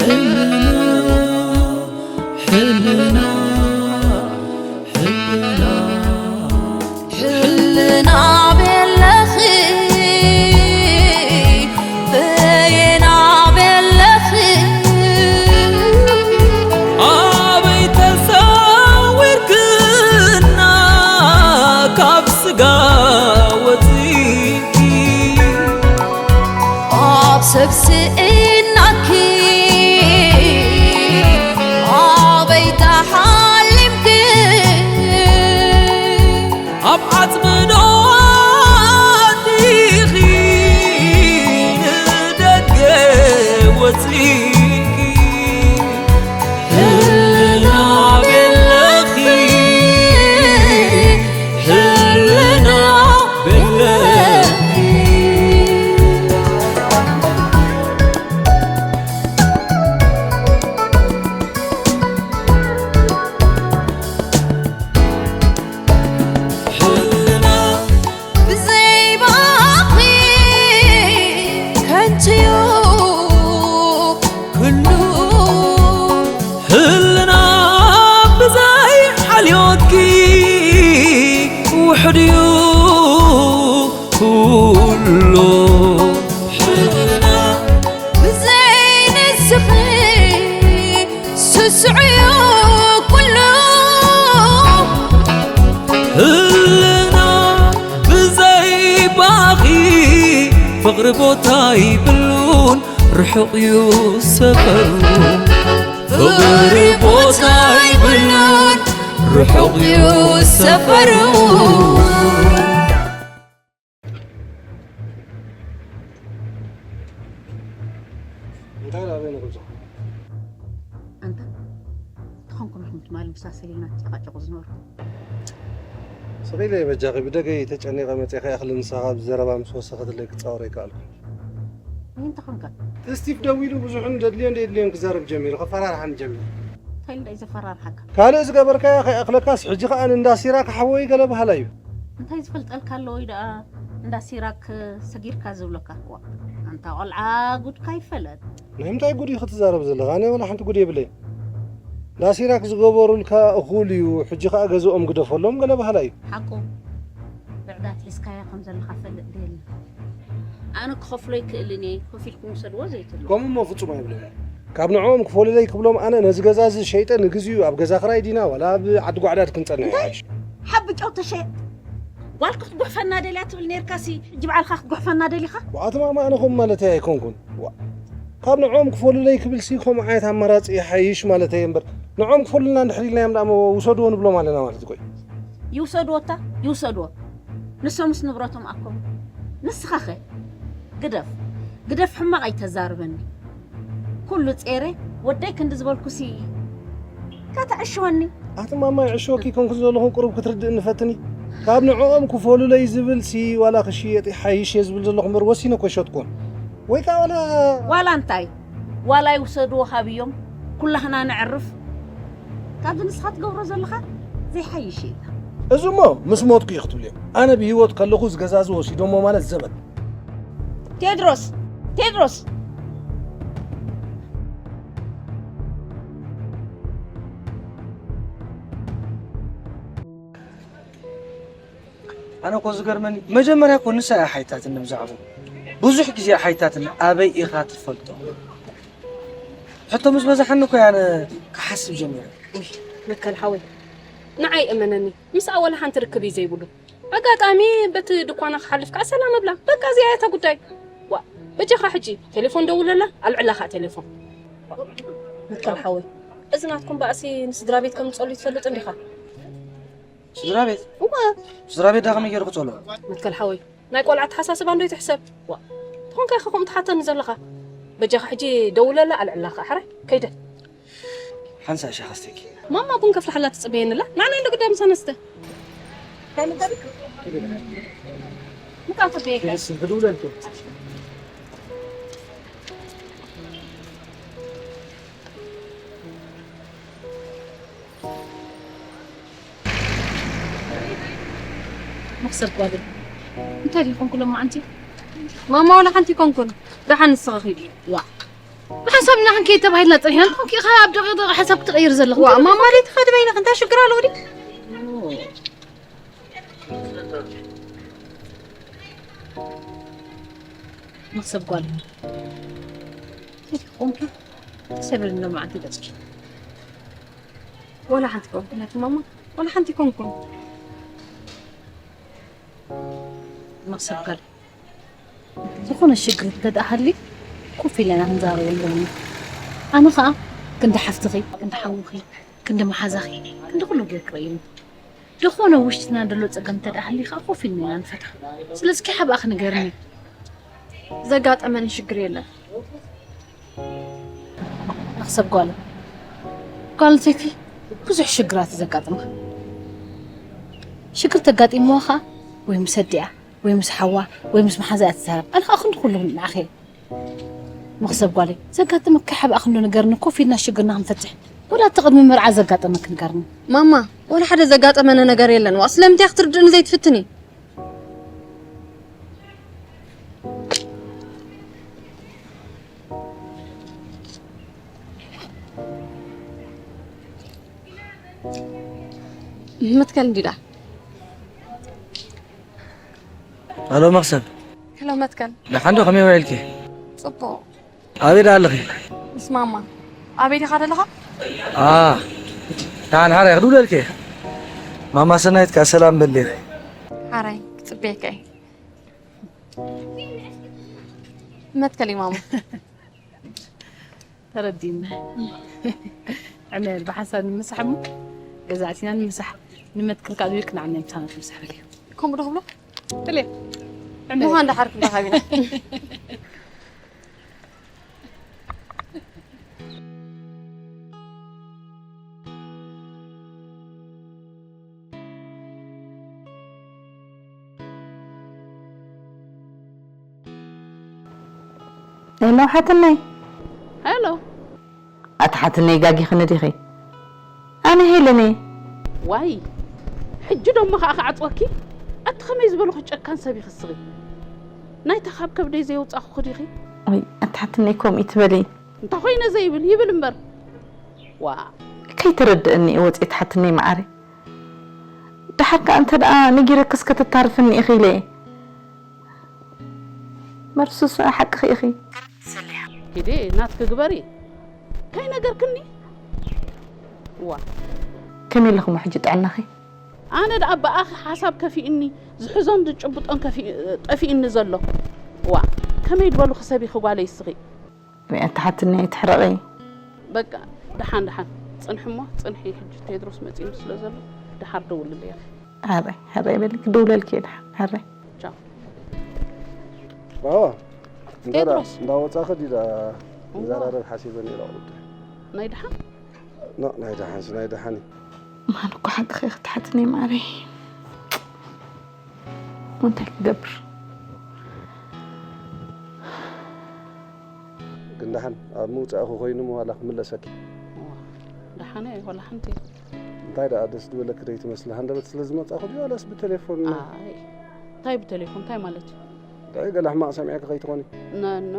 ሕልና ሕልና ሕልና ሕልና ቤለኺ በየና ቤለኺ ኣበይ ተሰዊርክና ካብ ስጋ ወፂ ኣብ ሰብ ስኢናኪ ኣበይ ተሓሊምኪ ኣብ ዓጽሚ ዶ ኣቲኺ ንደገ ወጺእኪ ህልና ቤለኺ ህልና ቤለኺ ኣንታ ተኾንኩም ኢኹም ትማሊ ምሳሰ ኢልና ትጨቃጨቁ ዝነበርኩም። ስቕ ኢለ እየ በጃኺ ብደገይ ተጨኒቐ መፅየ ከይኣኽሊ ንስኻ ብዘረባ ምስ ወሰኸትለይ ክፃወር ኣይከኣልኩን። ምእንቲ ኾንካ ስቲፍ ደዊሉ ብዙሕን ደድልዮን ደየድልዮን ክዛረብ ጀሚሩ ከፈራርሓኒ ጀሚሩ። እንታይ ኢሉ እዩ ዘፈራርሓካ? ካልእ ዝገበርካዮ ከይኣኽለካስ ሕጂ ኸኣ ንእንዳ ሲራክ ሓወይ ገለ በሃላይ እዩ። እንታይ ዝፈልጠልካ ኣለዎ እዩ ደኣ እንዳ ሲራክ ሰጊርካ ዝብለካ? ዋ ኣንታ ቖልዓ ጉድካ ይፈለጥ። ናይ ምንታይ ጉድ ኢኺ ትዛረቢ ዘለኺ? ኣነ ዋላ ሓንቲ ጉድ የብለይን። እንዳ ሲራክ ዝገበሩልካ እኹል እዩ፣ ሕጂ ኸኣ ገዝኦም ግደፈሎም ገለ በሃላይ እዩ። ሓቁ ብዕዳት ሒዝካያ ከም ዘለኻ ፈልጥ ዶ የለን? ኣነ ክኸፍሎ ኣይክእልን እየ፣ ከፊልኩም ውሰድዎ ዘይትብሉ። ከምኡ እሞ ፍጹም ኣይብልን። ካብ ንዕኦም ክፈልለይ ክብሎም ኣነ ነዚ ገዛ እዚ ሸይጠ ንግዚኡ ኣብ ገዛ ክራይ ዲና ዋላ ኣብ ዓዲ ጓዕዳድ ክንጸንሕ ይሓይሽ። ሓቢ ጨው ተሸየጥ። ጓል ክትጉሕፈና ደልያ ትብል ኔርካሲ ሕጂ በዓልኻ ክትጉሕፈና ደሊኻ? ኣቲ ማማ ኣነ ከምኡ ማለተይ ኣይኮንኩን። ዋእ ካብ ንዕኦም ክፈልለይ ክብልሲ ከምኡ ዓይነት ኣማራጺ ይሓይሽ ማለተይ እየ እምበር ንዕኦም ክፈልሉና እንድሕር ኢልናዮም ደኣ እሞ ውሰድዎ ንብሎም ኣለና ማለት ድዩ ቆይ? ይውሰድዎ እታ ይውሰድዎ ንሶምስ ንብረቶም ኣኮም ንስኻኸ ግደፍ ግደፍ ሕማቕ ኣይተዛርበኒ ኩሉ ጼረ ወደይ ክንዲ ዝበልኩሲ ከተዕሽወኒ ኣቲ ማማ ይዕሽወኪ ኣይኮንኩን ዘለኹ ቁሩብ ክትርድእኒ ፈትኒ ካብ ንዕኦም ክፈልለይ ዝብልሲ ዋላ ክሽየጥ ይሓይሽ እየ ዝብል ዘለኹ እምበር ወሲነ እኮ ኣይሸጥኩን ወይ ከኣ ዋላ ዋላ እንታይ ዋላ ይውሰድዎ ሃብዮም ኩላህና ነዕርፍ ካብዚ ንስኻ ትገብሮ ዘለኻ ዘይሓይሽ እዩ ኢልካ። እዚ እሞ ምስ ሞትኩ እዩ ክትብልዮ። ኣነ ብህይወት ከለኹ እዚ ገዛ እዚ ወሲዶሞ ማለት ዘበት። ቴድሮስ! ቴድሮስ! ኣነ እኮ ዝገርመኒ መጀመርያ እኮ ንሳ እያ ሓይታትኒ ብዛዕብኡ ብዙሕ ግዜ ሓይታትኒ ኣበይ ኢኻ ትፈልጦ ሕቶ ምስ በዛሓኒ እኮ እየ ኣነ ክሓስብ ጀሚረ። ውይ መከል ሓወይ ንዓይ እመነኒ ምስኣ ወላ ሓንቲ ርክብ እዩ ዘይብሉ ኣጋጣሚ በቲ ድኳና ክሓልፍ ከዓ ሰላም እብላ በቃ እዚኣ እያ እታ ጉዳይ ዋ በጃኻ ሕጂ ቴሌፎን ደውለላ ኣልዕላ ከዓ ቴሌፎን መከል ሓወይ እዚ ናትኩም ባእሲ ንስድራ ቤት ከምፅኦሉ ትፈልጥ እንዲኻ ስድራ ቤት? እወ። ስድራ ቤት ዳ ከመይ ገይሩ ክጸልኦ? መትከል ሓወይ፣ ናይ ቆልዓ ኣተሓሳስባ እንዶ ይትሕሰብ። ዋ፣ ተኾንካ ኢኻ ከምኡ ትሓተኒ ዘለኻ። በጃኻ ሕጂ ደውለላ ኣልዕላ ኸዓ ሕራይ፣ ከይደ። ሓንሳእ ሻሂ ከስትየኪ። ማማ ቡን ከፍልሓላ ትጽበየኒ ኣላ። ንዓና እንዶ ግዳይ ምሳና ስተ። እንታይ ምንታይ? ምቃ ተበየካ። ክድውለልኩም። መኽሰብ ጓለይ እንታይ ድዩ ኮንኩ ሎማዓንቲ? ማማ ዋላ ሓንቲ ኣይኮንኩን። ደሓን ንስኺ ኺዲ። ዋእ! ብሓንሳብ ኢና ክንከይድ ተባሂልና ጸኒሕና። እንታይ ኮንኪ ኢኻ ኣብ ደቂቕ ደቂቕ ሓሳብ ክትቕይር ዘለኹ? ዋ፣ ማማ፣ ደይ ትኸዲ በይንኺ፣ እንታይ ሽግር ኣለዎ ድዩ? መኽሰብ ጓል። እንታይ ኮንኪ? ሰብሪ ሎማዓንቲ ገጽኪ። ወላ ሓንቲ ኮንኩ፣ ናቲ ማማ፣ ወላ ሓንቲ ኮንኩ። መኽሰብ ጓል። ዝኾነ ሽግር እንተደኣ ሃልዩ ኮፍ ኢለና ክንዛረበሉ ኣለና። ኣነ ኸኣ ክንዲ ሓፍትኺ፣ ክንዲ ሓውኺ፣ ክንዲ መሓዛኺ፣ ክንዲ ኩሉ ጌርክረይ እየ። ዝኾነ ውሽጥና ዘሎ ጸገም እንተደኣ ሃልዩ ኸኣ ኮፍ ኢልና ኢና ንፈትሖ። ስለዚ እስኪ ሓብኣኺ ንገርኒ። ዘጋጠመኒ ሽግር የለን። መኽሰብ ጓል። ጓል ኣንስተይቲ ብዙሕ ሽግራት እዩ ዘጋጥማ። ሽግር ተጋጢምዋ ኸኣ ወይ ምስ ኣዲኣ፣ ወይ ምስ ሓዋ፣ ወይ ምስ መሓዛ እያ ትዛረብ። ኣነ ኸኣ ክንዲ ኩሉ ንዓኺ እየ። መኽሰብ ጓለይ፣ ዘጋጠመኪ ሓብኣ ክንዲ ንገርኒ፣ ኮፍ ኢልና ሽግርና ክንፈትሕ። ወላ እቲ ቅድሚ መርዓ ዘጋጠመኪ ንገርኒ። ማማ፣ ወላ ሓደ ዘጋጠመኒ ነገር የለን። ዋ፣ ስለምንታይ ክትርድእኒ ዘይትፍትኒ? መትከል እንዲዳ። ኣሎ መኽሰብ። ሄሎ መትከል። ደሓን ዶ? ከመይ ውዒልኪ? ጽቡቕ። ኣበይ ደኣ ኣለኺ? ምስ ማማ። ኣበይ ዲኻ ዘለኻ? ኣ፣ ደሓን ሓራይ ክድውለልኪ እየ። ማማ ሰናይት ከኣ ሰላም በልለይ። ሓራይ ክጽበየካ እየ። መትከል እዩ ማማ። ተረዲእና። ዕመል ብሓንሳብ ንምሳሕ እሞ ገዛ ኣቲና ንምሳሕ። ንመትከል ከኣ ዝብል ክንዓና ምሳና ትምሳሕ በልዮ። ከምኡ ዶ ክብሎ? በልዮ። ዕመል። ምዃን ደሓር ክንረኻብ ኢና። ሄሎ ሓትነይ። ሄሎ። ኣቲ ሓትነይ ጋጊኽኒ ዲኺ? ኣነ ሄለን እየ። ዋይ፣ ሕጂ ዶ እሞ ኸኣ ክዓጽወኪ? ኣቲ ኸመይ ዝበልኹ ጨካን ሰብ ኢኺ እስኺ? ናይታ ካብ ከብደይ ዘየውጻእኹኺ ዲኺ? ወይ ኣቲ ሓትነይ ከምኡ ኣይትበሊ። እንተ ኾይነ ዘይብል ይብል እምበር። ዋ። ከይተረድእኒ እየ ወጺኤ ኣቲ ሓትነይ መዓረይ። ደሓር ከኣ እንተ ደኣ ነጊረክስ ከተታርፍኒ ኢኺ ኢለ እየ። መርሱስ ሓቅኺ ኢኺ። ኪዲ ናትኪ ግበሪ። ከይነገርክኒ? ዋ። ከመይ ኣለኹሞ ሕጂ ጥዕናኺ? ኣነ ደኣ ብኣኺ ሓሳብ ከፊእኒ፣ ዝሕዞን ዝጭብጦን ከፊ-፣ ጠፊእኒ ዘሎ። ዋ። ከመይ ዝበልኺ ሰብ ኢኺ ጓለይ እስኺ? ወይ ኣቲ ሓትኒ ኣይትሕረቒ። በቃ፣ ደሓን፣ ደሓን። ጽንሒ እሞ፣ ጽንሒ። ሕጂ ቴድሮስ መጺኡ ስለ ዘሎ፣ ደሓር ደውልለይ ኢኺ። ሕራይ፣ ሕራይ በሊ፣ ክድውለልኪ እየ ደሓን፣ ሕራይ። ቻው። ባባ፣ እንዳ-፣ ቴድሮስ። እንዳወጻኺ ድዩ ደኣ እዋ። ንዘራረብ ሓሲበ ነይረ ኣቑርብቲ። ናይ ደሓን? ኖ፣ ናይ ደሓንስ፣ ናይ ደሓን እዩ። ማን እኮ ሓቅኺ ክትሓትኒ ማረይ። እንታይ ክገብር? ግን ደሓን ኣብ ምውጻእኹ ኮይኑ ምዋላ ክምለሰኪ። እዋ፣ ደሓነ ዋላ ሓንቲ። እንታይ ደኣ ደስ ዝበለኪ ደይ ትመስሊ? ሃንደበት ስለ ዝመጻኹ ድዩ ዋላስ ብቴሌፎን? ኣይ፣ እንታይ ብቴሌፎን? እንታይ ማለት እዩ? እንታይ ገለ ሕማቕ ሰሚዐኪ ከይትኾኒ? ኖ፣ ኖ፣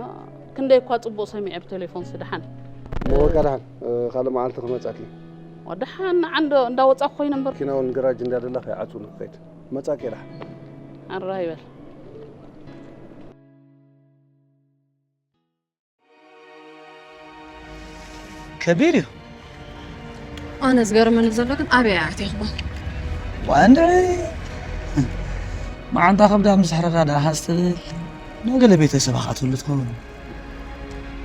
ክንደይ እኳ ጽቡቕ ሰሚዐ ብቴሌፎንሲ ደሓን። እሞ በቃ ደሓን፣ እ፣ ካልእ መዓልቲ ክመጻኪ። ዋ፣ ደሓን ንዓ እንዶ-፣ እንዳወጻኹ ኮይነ እምበር። መኪና እውን ገራጅ እንዳ ደላ ከይዓጽውኒ ክኸይድ። መጻኪ ደሓን። ኣራ ይበል። ከቢድ እዩ። ኣነ ዝገርመኒ ዘሎ ግን ኣበይ እያ ኣዕቲኽዋ? ዋንድዒ መዓንጣ ከብዳ ምስ ሕረራ ደኣ ሃዝ ትብል። ንገለ ቤተሰባ ክትህሉ ትኸውን።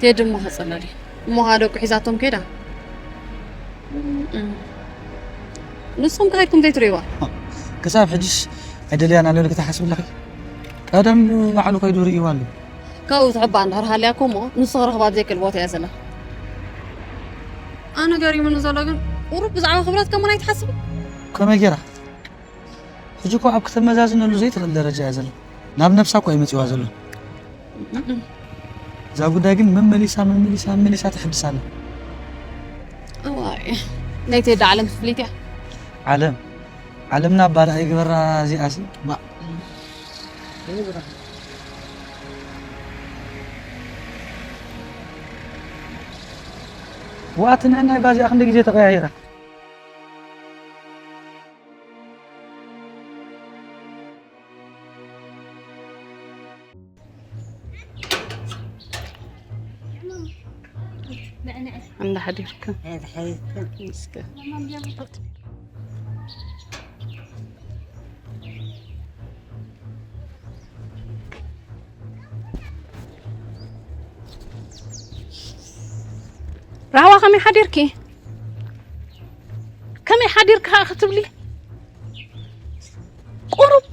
ቴዲ እሞ ከጸለል እዩ። እሞ ከኣ ደቁ ሒዛቶም ከይዳ። እም። ንስኹም ከ ከይድኩም ዘይትርእይዋ? ክሳብ ሕጅስ ኣይደልያን ኣሎ ኢልኪ ትሓስቢ ኣለኺ? ቀደም ባዕሉ ከይዱ ርእይዋ ኣሎ። ካብኡ ትሕባእ እንድሕር ሃልያ እኮ እሞ ንሱ ክረኽባ ኣብ ዘይክእል ቦታ እያ ዘላ። ኣነ ገሪሙኒ ዘሎ ግን ቁሩብ ብዛዕባ ክብረት ከማን ኣይትሓስብን? ከመይ ጌራ? ሕጂ እኮ ኣብ ክተመዛዝነሉ ዘይትኽእል ደረጃ እያ ዘላ። ናብ ነብሳ እኮ እዩ መጺዋ ዘሎ። እዛ ጉዳይ ግን መመሊሳ፣ መመሊሳ፣ መመሊሳ ትሕድስ ኣላ። እዋይ፣ ናይ ቴዲ ዓለም ፍልይቲ እያ። ዓለም፣ ዓለምና ባዳ ኣይግበራ እዚኣሲ። ባ-፣ ዋእ፣ እቲ ንዕና እባ እዚኣ ክንደይ ግዜ ተቐያይራ። እንዳ ሓዲርካ። እንዳ ሓዲርካ። እስከ። ራህዋ ከመይ ሓዲርኪ? ከመይ ሓዲርካ ክትብሊ? ቁሩብ፣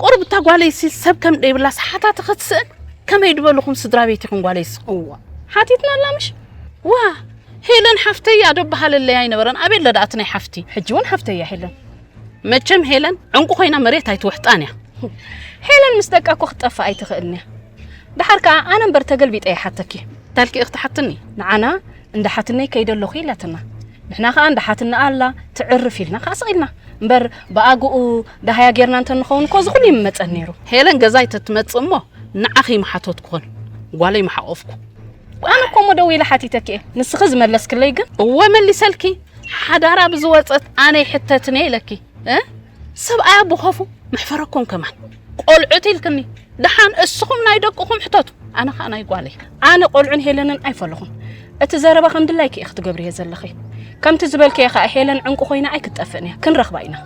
ቁሩብ እታ ጓለይሲ ሰብ ከም ደይብላ ሰሓታቲ ክትስእን ከመይ ድበልኹም ስድራ ቤት ኢኹም ጓለይሲ? እዋ። ሓቲትና ኣላ ምሽ? ዋ፣ ሄለን ሓፍተይ እያ ዶ በሃለለይ ኣይነበረን? ኣበይ ኣለ ደኣ እቲ ናይ ሓፍቲ? ሕጂ እውን ሓፍተይ እያ ሄለን። መቸም ሄለን ዕንቁ ኮይና መሬት ኣይትውሕጣን እያ። ሄለን ምስ ደቃ እኮ ክትጠፍእ ኣይትኽእልን እያ። ደሓር ከኣ ኣነ እምበር ተገልቢጠ ይሓተኪ። ታልኪ ክትሓትኒ? ንዓና እንዳ ሓትነይ ከይደ ኣለኹ ኢላትና። ንሕና ከኣ እንዳ ሓትና ኣላ ትዕርፍ ኢልና ከኣ ስቕ ኢልና። እምበር ብኣግኡ ደሃያ ጌርና እንተ ንኸውን እኮ እዚ ኩሉ ይመጸን ነይሩ። ሄለን ገዛይ ተትመጽእ እሞ ንዓኺ ምሓተትኩኽን ጓለይ ምሓቆፍኩ። ኣነ እኮ እሞ ደው ኢለ ሓቲተኪ እየ። ንስኺ ዝመለስክለይ ግን? እወ መሊሰልኪ። ሓዳራ ብዝወጸት ኣነ ይሕተትን እየ ኢለኪ። እ? ሰብኣያ ብኸፉ መሕፈረኩም ከማን። ቆልዑት ኢልክኒ። ደሓን እስኹም ናይ ደቅኹም ሕተቱ። ኣነ ኸኣ ናይ ጓለይ። ኣነ ቆልዑን ሄለንን ኣይፈለኹን። እቲ ዘረባ ከም ድላይኪ ኢኺ ክትገብርዮ ዘለኺ። ከምቲ ዝበልክዮ ኸኣ ሄለን ዕንቁ ኮይና ኣይክትጠፍእን እያ። ክንረኽባ ኢና።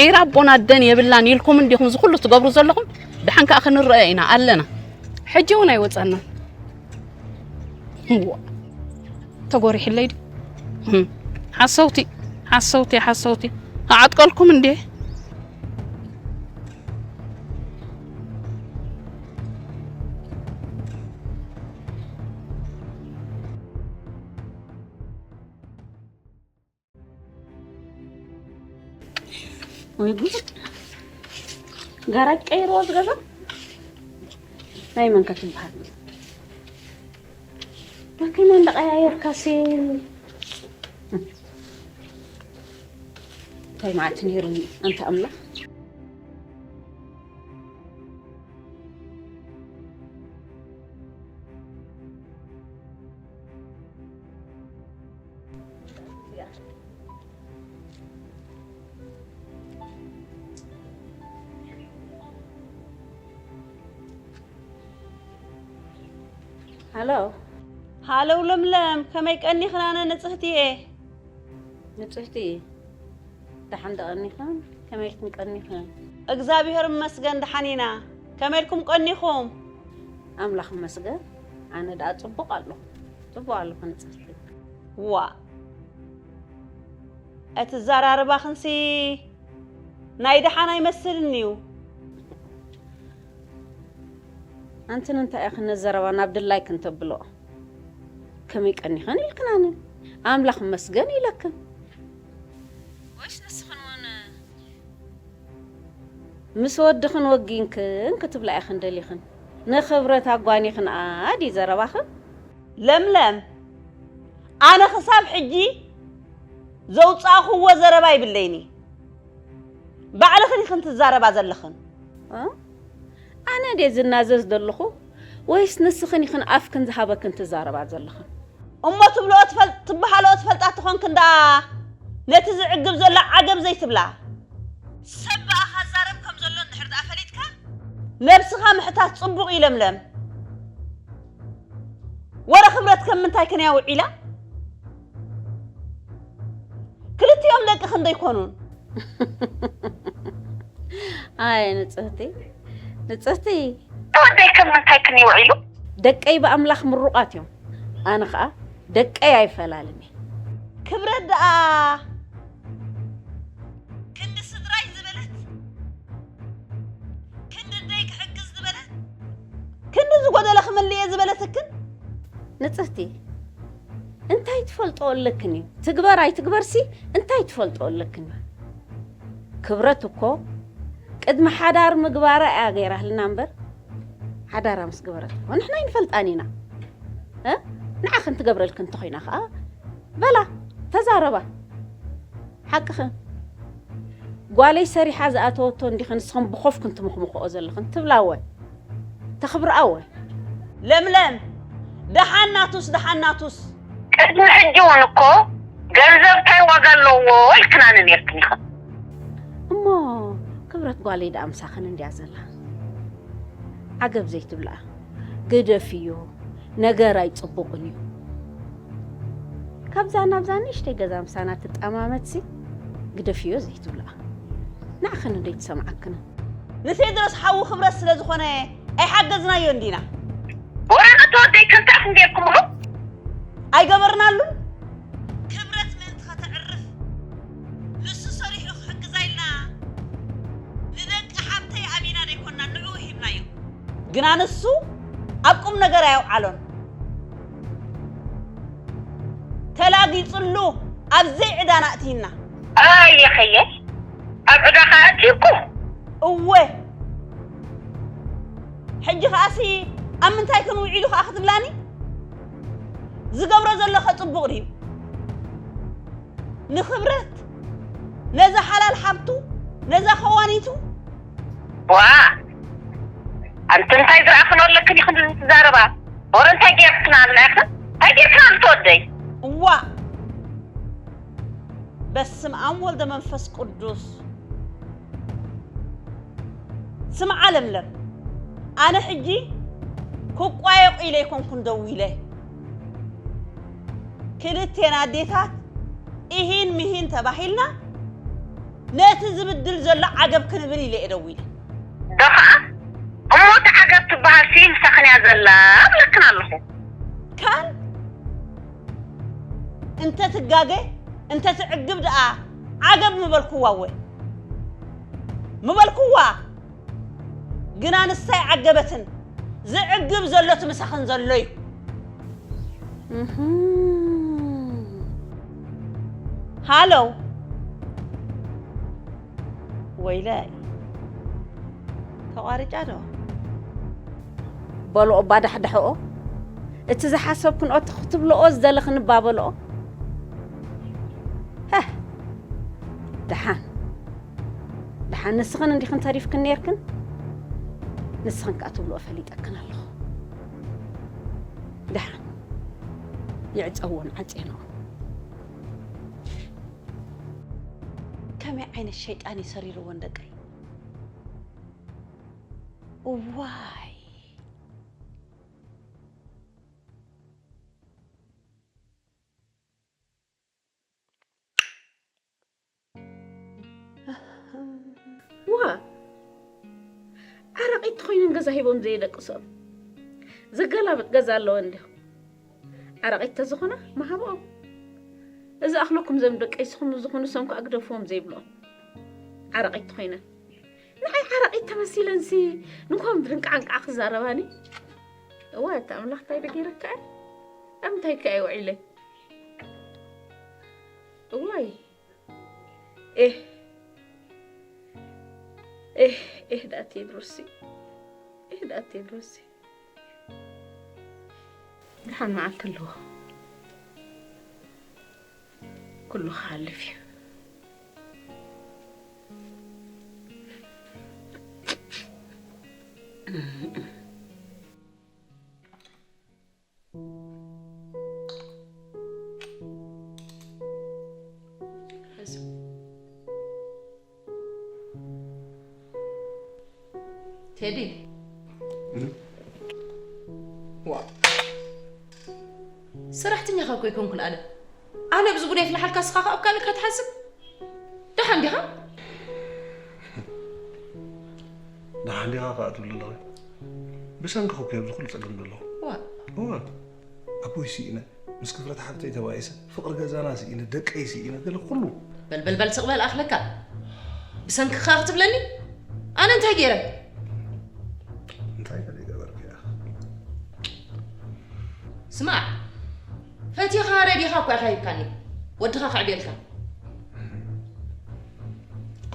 ዒራ ኣቦን ኣደን የብላን ኢልኩም እንዲኹም እዚ ኩሉ ትገብሩ ዘለኹም? ደሓን ከኣ ክንረአ ኢና ኣለና። ሕጂ እውን ኣይወጸናን። እዋ፣ ተጎሪሕለይ ድዩ? ህም፣ ሓሰውቲ፣ ሓሰውቲ፣ ሓሰውቲ። ኣዓጥቀልኩም እንዴ? ወይ ጉድ! ጋራጅ ቀይርዎ ዝገዛ? ናይ መን ከ ትበሃል? መኪና እንዳቀያየርካሲ እንታይ መዓት ነይሩኒ ኣንታ ኣምላኽ። ሃሎ። ሃለው ለምለም፣ ከመይ ቀኒኽን ኣነ ንጽህቲ እየ። ንጽህቲ፣ ደሓን ዶ ቀኒኽን? ከመይ ኢልክን ቀኒኽን? እግዚኣብሔር ይመስገን ደሓን ኢና። ከመይ ኢልኩም ቀኒኹም? ኣምላኽ ይመስገን፣ ኣነ ደኣ ጽቡቕ ኣለኹ። ጽቡቕ ኣለኹ ንጽህቲ። ዋእ፣ እቲ ኣዘራርባኽንሲ ናይ ደሓን ኣይመስልን እዩ። ኣንቲ ንምንታይ ኢኽን ነዚ ዘረባ ናብ ድላይክን ተብልኦ? ከመይ ቀኒኽን ኢልክናኒ? ኣምላኽ ይመስገን ኢለክን። ወይስ ንስኽን እውን ምስ ወድኽን ወጊንክን ክትብላ ኢኽን ደሊኽን? ንኽብረት ኣጓኒኽንኣ ድዩ ዘረባኽን? ለምለም፣ ኣነ ክሳብ ሕጂ ዘውጻእኽዎ ዘረባ ይብለይን እዩ። ባዕልኽን ኢኽን ትዛረባ ዘለኽን። እ? ኣነ ድየ ዝናዘዝ ዘለኹ ወይስ ንስኽን ኢኽን ኣፍክን ዝሃበክን ትዛረባ ዘለኽን? እሞ ትብልኦ ትፈል-፣ ትበሃልኦ ትፈልጣ ትኾንክን ደኣ ነቲ ዝዕግብ ዘሎ ዓገብ ዘይትብላ። ሰብ ብኣኻ ዛረብ ከም ዘሎ እንድሕር ደኣ ፈሊጥካ ነብስኻ ምሕታት ጽቡቕ እዩ ለምለም። ወረ ክብረት ከም ምንታይ ክንያ ውዒላ? ክልቲኦም ደቂ ክንደይ ኮኑን? ኣይ ንጽህቲ፣ ንጽህቲ። ወደይ ከም ምንታይ ክንያ ውዒሉ? ደቀይ ብኣምላኽ ምሩቓት እዮም። ኣነ ኸኣ ደቀይ ኣይፈላልን እየ። ክብረት ደኣ ክንዲ ስድራይ ዝበለት፣ ክንዲ ደይ ክሕግዝ ዝበለት፣ ክንዲ ዝጎደለ ክምልእ እየ ዝበለትክን? ንጽህቲ፣ እንታይ ትፈልጦ ኣለክን እዩ? ትግበር ኣይትግበርሲ እንታይ ትፈልጦ ኣለክን እዩ? ክብረት እኮ ቅድሚ ሓዳር ምግባራ እያ ገይራህልና እምበር፣ ሓዳራ ምስ ገበረት እኮ ንሕና ኣይንፈልጣን ኢና። እ? ንዓኽን ትገብረልክን እንተኾይና ኸኣ በላ ተዛረባ። ሓቅኽን። ጓለይ ሰሪሓ ዝኣተወቶ እንዲኽን ንስኽን ብኾፍክን ትምኽምኽኦ ዘለኽን ትብላ እወ። ተኽብርኣ እወ። ለምለም፣ ደሓን ናቱስ፣ ደሓን ናቱስ። ቅድሚ ሕጂ እውን እኮ ገንዘብ እንታይ ዋጋ ኣለዎ ኢልክናኒ ነይርክን ኢኽን። እሞ ክብረት ጓለይ ደኣ ምሳኽን እንድያ ዘላ። ዓገብ ዘይትብልኣ። ግደፍዮ፣ ነገር ኣይጽቡቕን እዩ። ካብዛ ናብዛ ንእሽተይ ገዛ ምሳና ትጠማመትሲ፣ ግደፍዮ ዘይትብልኣ። ንዓኽን እንዶ ኣይትሰምዓክንን። ንቴድሮስ ሓዉ ክብረት ስለ ዝኾነ ኣይሓገዝናዮን ዲና? ወረቐት ወደይ ከምታ ኢኹም ጌርኩምሉ? ኣይገበርናሉን። ክብረት ምእንቲ ከተዕርፍ ንሱ ሰሪሑ ክሕግዛ ኢልና ንደቂ ሓብተይ ኣቢና ደይኮና ንዕኡ ሂብናዮ። ግና ንሱ ኣብ ቁም ነገር ኣየውዓሎን። ተላጊጹሉ ኣብ ዘይዕዳና ኣእትይና። ኣየኸየ ኣብ ዕዳኻ ኣእትዩኩም? እወ። ሕጂ ኸኣሲ ኣብ ምንታይ ክንውዒሉ ኸኣ ክትብላኒ? ዝገብሮ ዘሎ ኸ ጽቡቕ ድዩ? ንኽብረት፣ ነዛ ሓላል ሓብቱ፣ ነዛ ኸዋኒቱ። ዋ! ኣንቲ እንታይ ዝረኣኽን ኣለክን ኢኽን ትዛረባ? ወረ እንታይ ጌርክና ኣለኽን? እንታይ ጌርክና ኣንቲ ወደይ? እዋ! በስመ ኣብ ወልደ መንፈስ ቅዱስ። ስምዓ ለምለም፣ ኣነ ሕጂ ክቋየቑ ኢለ ኣይኮንኩን ደዊለ። ክልቴና ኣዴታት ኢሂን ምሂን ተባሂልና ነቲ ዝብድል ዘሎ ዓገብ ክንብል ኢለ እየ ደዊለ። ዶ ኸዓ እሞ እቲ ዓገብ ትበሃል ሲ ምሳኽን እያ ዘላ እብለክን ኣለኹ። ካን እንተ ትጋገ እንተ ትዕግብ ደኣ ዓገብ ምበልኩዋ እወ። ምበልኩዋ። ግና ንሳ ኣይዓገበትን። ዝዕግብ ዘሎ እቲ ምሳኽን ዘሎ እዩ። እህም። ሃሎ። ወይለይ። ተቋሪጫ ዶ? በልኦ እባ ዳሕዳሕኦ። እቲ ዝሓሰብክንኦ እቲ ክትብልኦ ዝደለኽን እባ በልኦ። ሃህ። ደሓን። ደሓን ንስኽን እንዲኽን ተሪፍክን ነይርክን? ንስኽን ከኣ ትብልኦ ፈሊጠክን ኣለኹ። ደሓን። ይዕጸዎን ዓጼንኦን። ከመይ ዓይነት ሸይጣን እዩ ሰሪርወን ደቀይ? እዋይ። ዋ! ዓረቒት ተኾይነን ገዛ ሂቦም ዘየደቅስኦም። ዘገላብጥ ገዛ ኣለወን ድዩ? ዓረቒት ተዝኾና ምሃብኦም። እዚ ኣኽለኩም ዘም ደቀይ ስኹም ዝኾኑ ሰም ከኣ ግደፍዎም ዘይብልኦም። ዓረቒት ተኾይነን። ንዓይ ዓረቒት ተመሲለንሲ ንኮም ብድንቃዕንቃዕ ክዛረባኒ። እዋይ ኣታ ኣምላኽ እንታይ ዶ ገይረካ እየ? ኣብ ምንታይ ከ እየ ውዒለ? እዋይ። ኤህ። ኤህ፣ ኤህ ደኣ ቴድሮስሲ። ኤህ ደኣ ቴድሮስሲ። ደሓን መዓልቲ ኣለዎ። ኩሉ ክሓልፍ እዩ። ቴዲ። እም? ዋ። ሰራሕተኛኻ እኮ ኣይኮንኩን ኣነ። ኣነ ብዚ ጉዳይ ፍልሓልካ፣ እስኻ ኸኣ ኣብ ካልእ ክትሓስብ? ደሓን ዲኻ? ደሓን ዲኻ ኸኣ ትብሉ ኣለኺ? ብሰንክኺ እኮ ኣብዚ ኩሉ ጸገም ዘለኹ። ዋ። እወ። ኣቦይ ስኢነ፣ ምስ ክፍረት ሓብተይ ተባኢሰ፣ ፍቕሪ ገዛና ስኢነ፣ ደቀይ ስኢነ፣ ገለ ኩሉ። በል፣ በል፣ በል፣ ስቕ በል ኣኽለካ። ብሰንክኻ ክትብለኒ? ኣነ እንታይ ገይረ? እንታይ ገለ ይገበርኩ እያ? ስማዕ፣ ፈቲኻ ረዲኻ እኳ ኢኻ ሂብካኒ። ወድኻ ከዕብየልካ።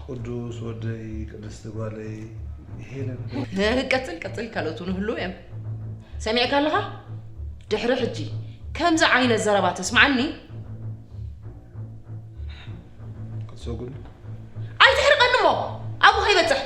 ቅዱስ ወደይ፣ ቅድስቲ ጓለይ፣ ሄለን። ቀጽል፣ ቀጽል፣ ካልኦት እውን ህልው እዮም። ሰሚዕካ ኣለኻ? ድሕሪ ሕጂ ከምዚ ዓይነት ዘረባ ተስምዓኒ። ክትሰጉኒ? ኣይትሕርቐኒ እሞ ኣብኡ ከይበጽሕ።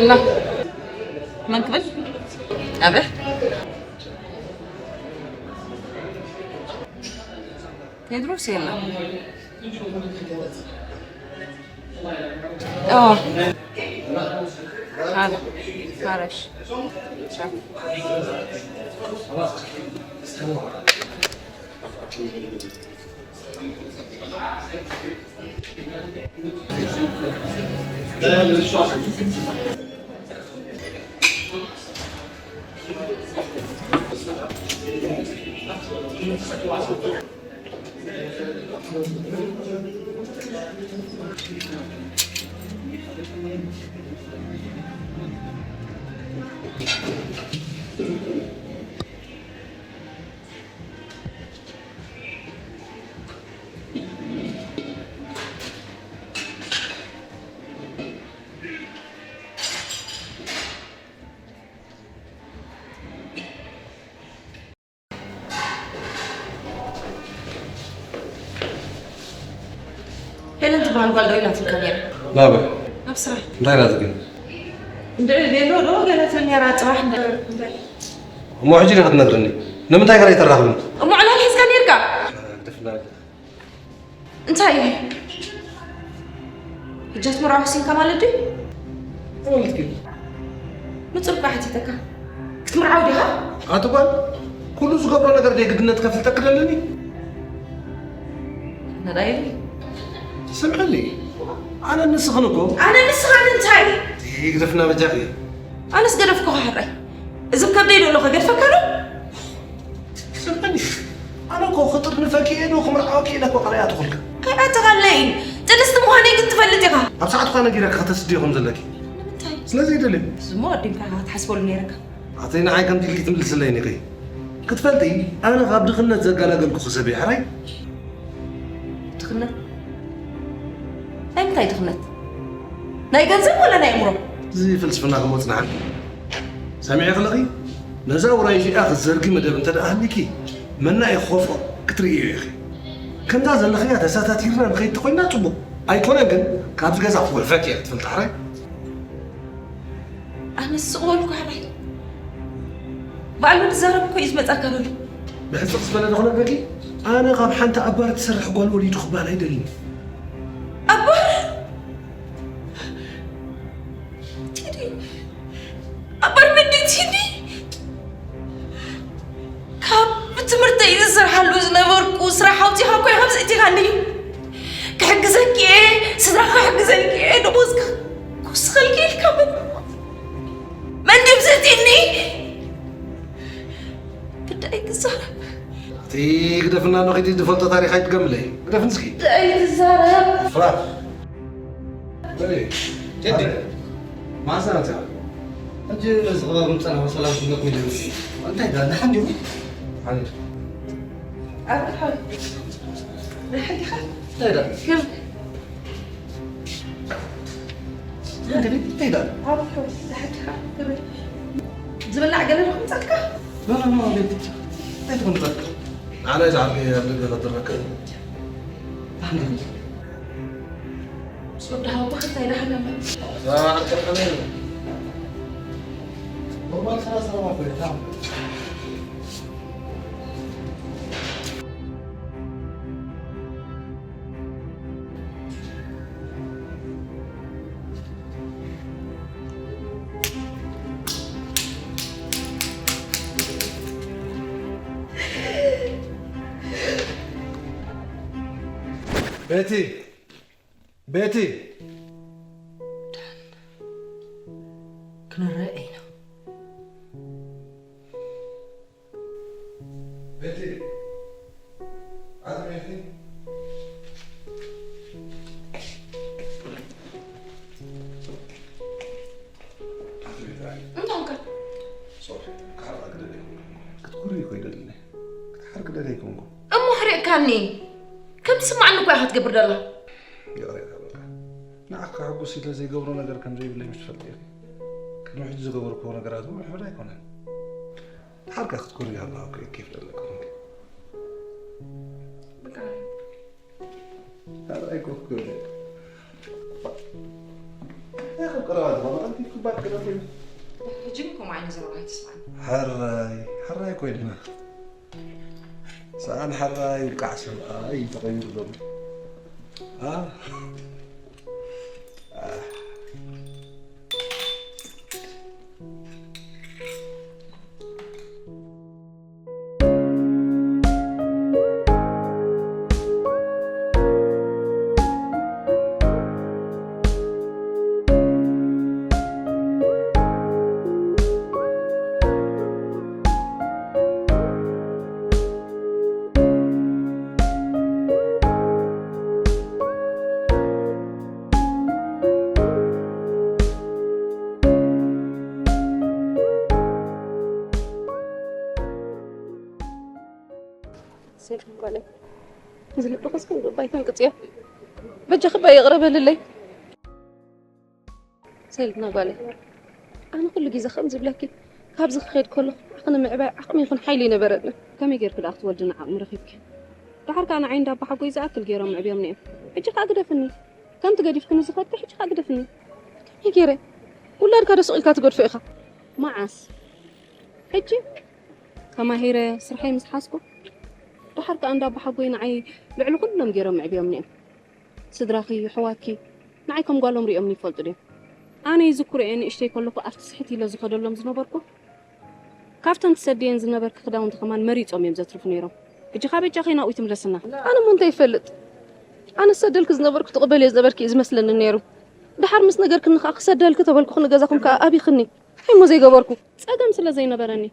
እና መን ክብል? ኣበ ቴድሮስ የለ። ኦ። ኣረ፣ ኣረሽ። ሄለን ትበሃል ጓል ዶ ኢላትልካ ነይራ? ናበይ? ኣብ ስራሕ። እንታይ ኢላትኪ? እንድዒ ቬሎ ዶ ገለ ትብል ነይራ ጽባሕ እንደ-፣ እንታይ? እሞ ሕጂ ዲኻ ትነግርኒ? ንምንታይ ከ ኣይተራኽብን? እሞ ዕላል ሒዝካ ነይርካ? ግደፍና። እንታይ? ሕጂ ክትምርዓው ወሲንካ ማለት ድዩ? እንታይ ማለት እዩ? ንጹር እኳ ሓቲተካ። ክትምርዓው ዲኻ? ኣቲ ጓል፣ ኩሉ ዝገብሮ ነገር ድየ ግድነት ከፍልጠኪ ደለኒ? ነዳይ። ስምዕኒ፣ ኣነ ንስኽን እኮ። ኣነ ንስኻ እንታይ? ይግደፍና በጃኺ። ኣነስ ገደፍኩኻ ሕራይ። እዚ ከብደይ ዶ ኣሎ ከገድፈካ ዶ? ስምዕኒ፣ ኣነ እኮ ክጥርንፈኪ እየ ዶ ክምርዓወኪ ኢለ እኮ ቃለይ ኣተኹልካ። ኣይኣተኻለይን። ጥንስቲ ምዃነይ ግን ትፈልጥ ኢኻ። ኣብ ሰዓቱ እኳ ነጊረካ ከተስድዮ ከም ዘለኪ። ንምንታይ? ስለ ዘይደልዮ። እዚ እሞ ኣዲምካ ኢኻ ክትሓስበሉ ነይርካ። ኣተይ ንዓይ ከምቲ ኢልኪ ትምልስለይን ኢኺ። ክትፈልጢ፣ ኣነ ካብ ድኽነት ዘገላገልኩኺ ሰብ እየ፣ ሕራይ? ድኽነት? ናይ ምንታይ ድኽነት? ናይ ገንዘብ ወላ ናይ ኣእምሮ? እዚ ፍልስፍና ክመጽናሓ። ሰሚዐ ከለኺ፣ ነዛ ውራይ እዚኣ ክትዘርጊ መደብ እንተ ደኣ ሃሊኪ፣ መና እዩ ክኸፍኦ ክትርእዮ ኢኺ። ከምዛ ዘለኽያ ተሳታቲርና ንኸይድ ተኾይንና ጽቡቕ። ኣይኮነን ግን፣ ካብዚ ገዛ ክወርፈኪ እየ ክትፈልጢ ሕራይ። ኣነ ስቕ በልኩ ሕራይ። ባዕሉ ክዛረብ እኮ እዩ ዝመጻካ ዘሎ። ብሕጽቕ ዝበለ ዶ ክነግረኪ? ኣነ ካብ ሓንቲ ኣባር ትሰርሕ ጓል ወሊዱ ክበሃል ኣይደልን። ኣባር? ቴዲ፣ ኣባር መን ድዩ ቴዲ? ካብ ትምህርተይ ዝሰርሓሉ ዝነበርኩ ስራሕ ኣውጺኻ እኮ ኢኻ ዘእቲኻኒ። ክሕግዘኪ እየ፣ ስድራኻ ክሕግዘልኪ እየ፣ ደሞዝካ ክውስኸልኪ ኢልካ መን፣ መን ድዩ ዘእትየኒ? ግዳይ ትዛረብ። እቲ ግደፍና እንዶ ኺዲ ዝፈልጦ ታሪኽ ኣይትድገምለይ። ግደፍኒ እስኪ። ግዳይ ትዛረብ። ፍራ። ቴዲ፣ መዓስ ናት እያ? ሕጂ ነዚ ከባቢ ምጸና ሰላም ትብለኩም ኢለ። እንታይ ዳ፣ ደሓን ዲኹም? ሓንቲ። ኣርባዕተ። ደሓን ዲኻ? እንታይ ዳ? ከም እንግዲህ እንታይ ዳ? ኣርባዕተ። ደሓን ዲኻ? ክብር። ዝብላዕ ገለ ዶ ክምጻልካ? ኖ፣ ኖ፣ ኖ፣ ቤት። እንታይ ትኾን ትበል? ኣነ ዝዓርከይ ኣብ ደገ ከድረከ። ኣንግዲህ። ሶዳ ሃው ባክ እንታይ ደሓን ነበር? ኖርማል ሰላም ሰላም ኣኮ። ቤቲ፣ ቤቲ። ክንረአ ኢና። ቤቲ፣ ኣቲ ቤቲ። ኣቲ ቤቲ፣ ኣይ። እንታይ ኾንካ? ሶሪ፣ ክሓርቕ ግደል ኣይኮንኩን። ክትኩሪ እኮ ይደልኒ። ክትሓርቂ ደል ኣይኮንኩን። እሞ ሕሪቕካኒ። ከም ትስማዓኒ እኮ ኢኻ ትገብር ደላ። ይቕሬታ በቃ። ንዓኺ ከሐጉስ ኢለ ዘይገብሮ ነገር ከም ዘይብለይ ምሽ ትፈልጢ ኢኺ። ቅድሚ ሕጂ ዝገበርክዎ ነገራት እውን ውሑድ ኣይኮነን። ድሓር ከ ክትኮሪ ኣለዋ እኮ እየ ኬፍ ደለካ ኮንኪ። በቃ። ኣረ ኣይኮፍኩ። ቀረባ ዝኾነ ቀልጢፍ ክባር ክነፍር። ሕጂ ግን ከምኡ ዓይነት ዘረባ ኣይትስማዕኒ። ሕራይ፣ ሕራይ ኮይንና። ሰኣን ሕራይ ውቃዕ ሰብኣይ እዩ ተቐይሩ ዘሎ። ኣ? ኣ። ሴፍ ጓለይ፣ እዚ ልብኺ እስኪ እንዶ ባይታ እንቅጽዮ። በጃኺ እባ ይቕረ በልለይ። ሰሊና ጓለይ፣ ኣነ ኩሉ ግዜ ከም ዝብለኪ፣ ካብዚ ክኸይድ ከለኹ ንዓኺ ንምዕባይ ዓቕሚ ይኹን ሓይሊ ኣይነበረንን። ከመይ ጌርኪ ደኣ ክትወልዲ ንዓቕሚ ረኺብኪ? ደሓር ከኣ ንዓይ እንዳ ኣባሓጎይ ዝኣክል ጌሮም ኣዕብዮምኒ እዮም። ሕጂ ከኣ ግደፍኒ። ከምቲ ገዲፍክኒ ዝኸድኪ ሕጂ ከኣ ግደፍኒ። ከመይ ጌረ? ውላድካ ዶ ስቕ ኢልካ ትገድፎ ኢኻ? መዓስ? ሕጂ? ተማሂረ ስርሐይ ምስ ሓዝኩ፣ ደሓር ከኣ እንዳ ኣባሓጎይ ንዓይ ልዕሊ ኩሎም ጌሮም ኣዕብዮምኒ እዮም። ስድራኺ፣ ኣሕዋትኪ፣ ንዓይ ከም ጓሎም ሪኦምኒ ይፈልጡ ድዮም? ኣነ ይዝክሮ እየ ንእሽተይ ከለኹ ኣብቲ ስሕት ኢለ ዝኸደሎም ዝነበርኩ፣ ካብተን ትሰድየን ዝነበርኪ ክዳውንቲ ከማን መሪጾም እዮም ዘትርፉ ነይሮም። ሕጂ ከ በጃኺ ናብኡ ትምለስና። ኣነ እሞ እንታይ ይፈልጥ? ኣነ ዝሰደልኪ ዝነበርኩ ትቕበልዮ ዝነበርኪ እዩ ዝመስለኒ ነይሩ። ደሓር ምስ ነገርክኒ ከኣ ክሰደልኪ ተበልኩኺ ንገዛኹም ከኣ ኣቢኽኒ። እንታይ እሞ ዘይገበርኩ? ጸገም ስለ ዘይነበረኒ፣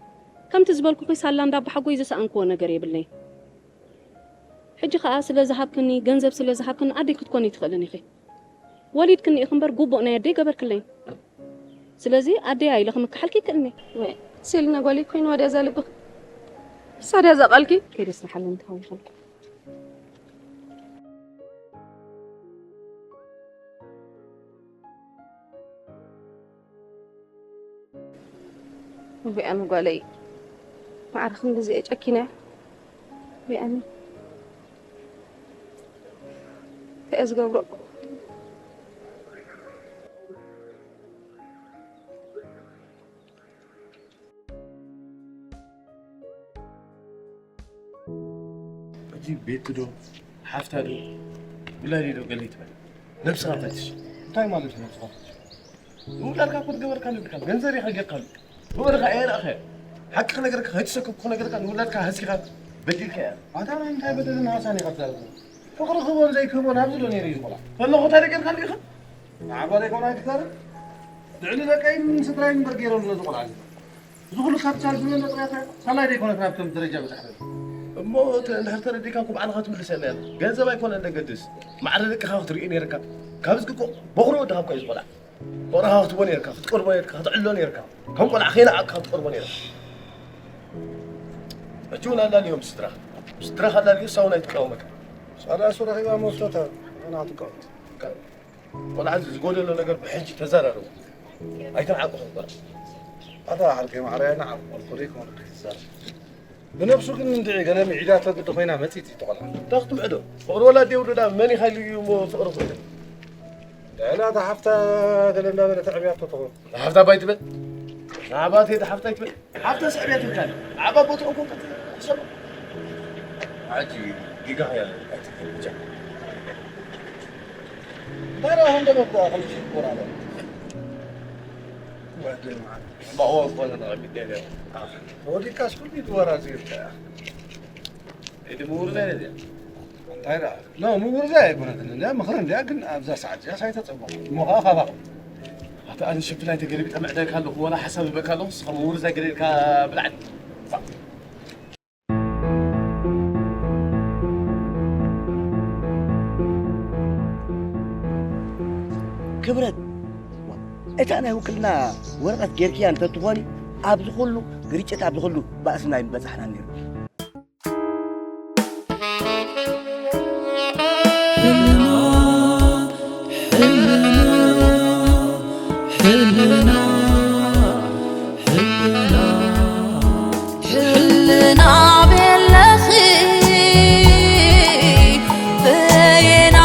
ከምቲ ዝበልኩኺ ሳላ እንዳ ኣባሓጎይ ዝሰኣንክዎ ነገር የብለይን። ሕጂ ከኣ ስለ ዝሃብክኒ፣ ገንዘብ ስለ ዝሃብክኒ ኣደይ ክትኮኒ ትኽእልን ኢኺ። ወሊድክኒ ኢኺ እምበር ግቡእ ናይ ኣደይ ገበርክለይን። ስለዚ ኣደይ ኢለ ክምክሓልኪ ይክእልኒ። ወይ፣ ሴሊና ጓለይ ኮይንዋ ድያ እዛ ልብኺ? ንሳ ድያ እዛ ቃልኪ? ከይደ ስርሓለኒ ተሃዊኸልኩ። ቢኣሚ ጓለይ፣ ማዕረ ክንድዚ እየ ጨኪነ? ቢኣሚ፣ እንታይ እየ ዝገብሮ? ሕጂ ቤቲ ዶ ሓፍታ ዶ ውላደይ ዶ ገለ ይትበል። ነብስኻ ፈትሽ። እንታይ ማለት እዩ ነብስኻ ፈትሽ? ንውላድካ እኮ ትገበርካሉ ኢልካ፣ ገንዘብ ኢኻ ጌርካሉ። ብኡ ኢኻ ኣየርኣኻዮ። ሓቂ ክነግረካ፣ ከይተሰከፍኩ ክነግረካ፣ ንውላድካ ሃሲኻ በዲልካ እያ። ኣታ ናይ እንታይ በደልን ሃሳን ኢኻ ትዛረብ? ፍቕሪ ክህቦን ዘይክህቦን ኣብዚ ዶ ነይሩ እዩ ዝቆልዓ? ፈለኹ ታሪክ ጌርካሉ ኢኻ? ንዓባ ዘይኮነ ኣይትዛረብ። ልዕሊ ደቀይን ስድራይን እምበር ገይረሉ ነዚ ቆልዓ እዚ። እዚ ኩሉ ካብ ቻርጅ መን ጥራይ ሳላይ ዘይኮነት ናብቶም ደረጃ በጻሕና። እሞ ተ-፣ እንድሕር ተረዲእካ እኮ ባዕልኻ ትምልሰልና ኢኻ። ገንዘብ ኣይኮነን ዘገድስ። ማዕረ ደቅኻ ክትርኢ ነይርካ። ካብዚ እኮ በኹሪ ወድኻ እኮ እዩ ዝቆልዓ። ፍቕርኻ ክትቦ ነይርካ፣ ክትቀርቦ ነይርካ፣ ክትዕሎ ነይርካ። ከም ቆልዓ ከይነዓቕካ ክትቀርቦ ነይርካ። ሕጂ እውን ኣላልዮም ስድራኻ። ስድራኻ ኣላልዮ፣ እሳ እውን ኣይትቃወመካ። ሳላ እሱ ረኺባ መፍቶታ፣ ኣና ትቃወም። ቆልዓ እዚ ዝጎደሎ ነገር ብሕጂ ተዘራረቡ። ኣይተንዓቑ ቆልዓ። ኣታ ዓርከይ ማዕረ ኣይነዓቑ፣ ቆልዓ ዘይኮነ ዘይትዛረብ። ብነብሱ ግን እንድዒ ገለ ምዒዳቶ ግዲ ኮይና መጺት እዩ ተቆልዓ። እንታይ ክትምዕዶ? ፍቕሪ ወላዲ የብሉ ዳ መን ይኻይሉ እዩ እሞ ፍቕሪ ፍቕሪ? ልዕሊ እታ ሓፍታ ገለ እንዳበለ ተዕብያቶ ተኾን። ንሓፍታ ባይ ትበል? ንኣባቴ እታ ሓፍታ ይትበል? ሓፍታ ስዕብያ ትብካል። ዓባ ቦትኡ እኮ ክትሕሰብ። ዓጂ ጊጋ ያለ። እንታይ ነው አሁን ደግሞ ከምሽ ይቆራረጥ? ጓደኛ። ባዋ እኮ ነው የሚደረግ። ወዲካስ ኩሉ ይትወራ ዜርካ። እቲ ምሁር ላይ ነዚያ። እንታይ ደኣ? ኖ፣ ምውርዛይ ኣይኮነትን። እንዳ ምኽሪ እንድያ፣ ግን ኣብዛ ሰዓት እዚኣ ኣይተጸበኹ። እሞ ኸዓ ካባኹም። ኣታ ኣነ ሽፍላይ ተገለቢጠ መዕደልካ ኣለኹ፣ ወላ ሓሳብ እበካ ኣለኹ፣ ንስኻ ምውርዛይ ገለ ኢልካ ብላዕሊ። ክብረት፣ እታ ናይ ውክልና ወረቐት ጌርክያ እንተትኾኒ፣ ኣብዚ ኩሉ ግርጭት፣ ኣብዚ ኩሉ ባእስና ኣይምበጻሕናን ነይሩ። ሕልና ቤለኺ በየና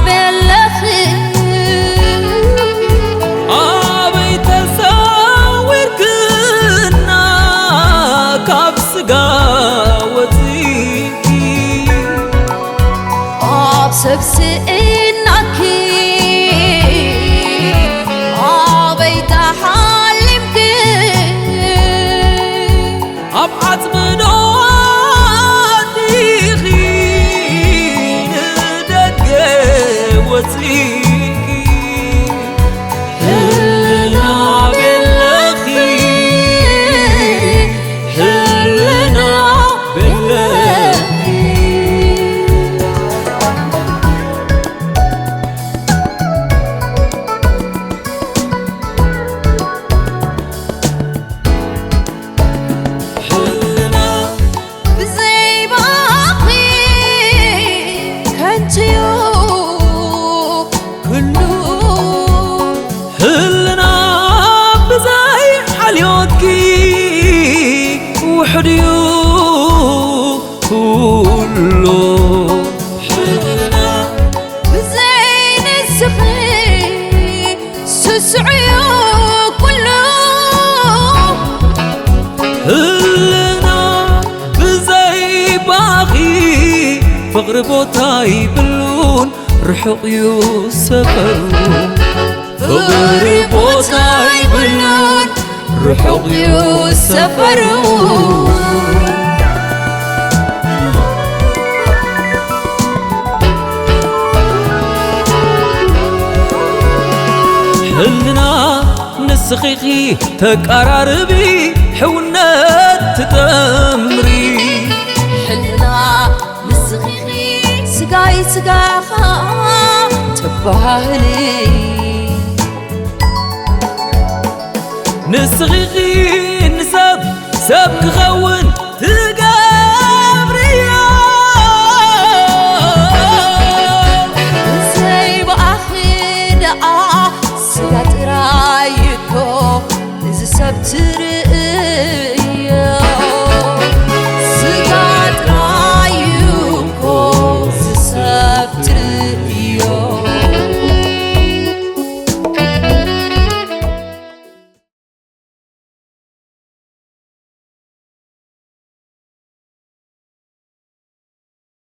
ቤለኺ ሰብ ስእናኪ ኣበይ ተሓሊምኪ? ኣብ ዓጽሚ ዶ ኣቲኺ ንደገ ወጺእኪ? ህልና ቤለኺ፣ ህልና ቤለኺ። ህልና ብዘይ ባኺ ከንቱዩ ኩሉ። ህልና ብዘይ ሓልዮትኪ ውሕድዩ ኩሉ። ህልና ብዘይ ንስኺ ስስዑዩ ኩሉ። ህልና ብዘይ ባኺ ፍቕሪ ቦታ ይብሉን ርሑቕ ዩ ሰፈሩ። ፍቕሪ ቦታ ይብሉን ርሑቕ ዩ ሰፈሩ። ህልና ንስኺ ኢኺ ተቃራርቢ፣ ሕውነት ትጠምሪ። ሕልና ንስኺ ኢኺ ስጋይ ስጋኻ ተባህሊ። ንስኺ ኢኺ ንሰብ ሰብ ክኸውን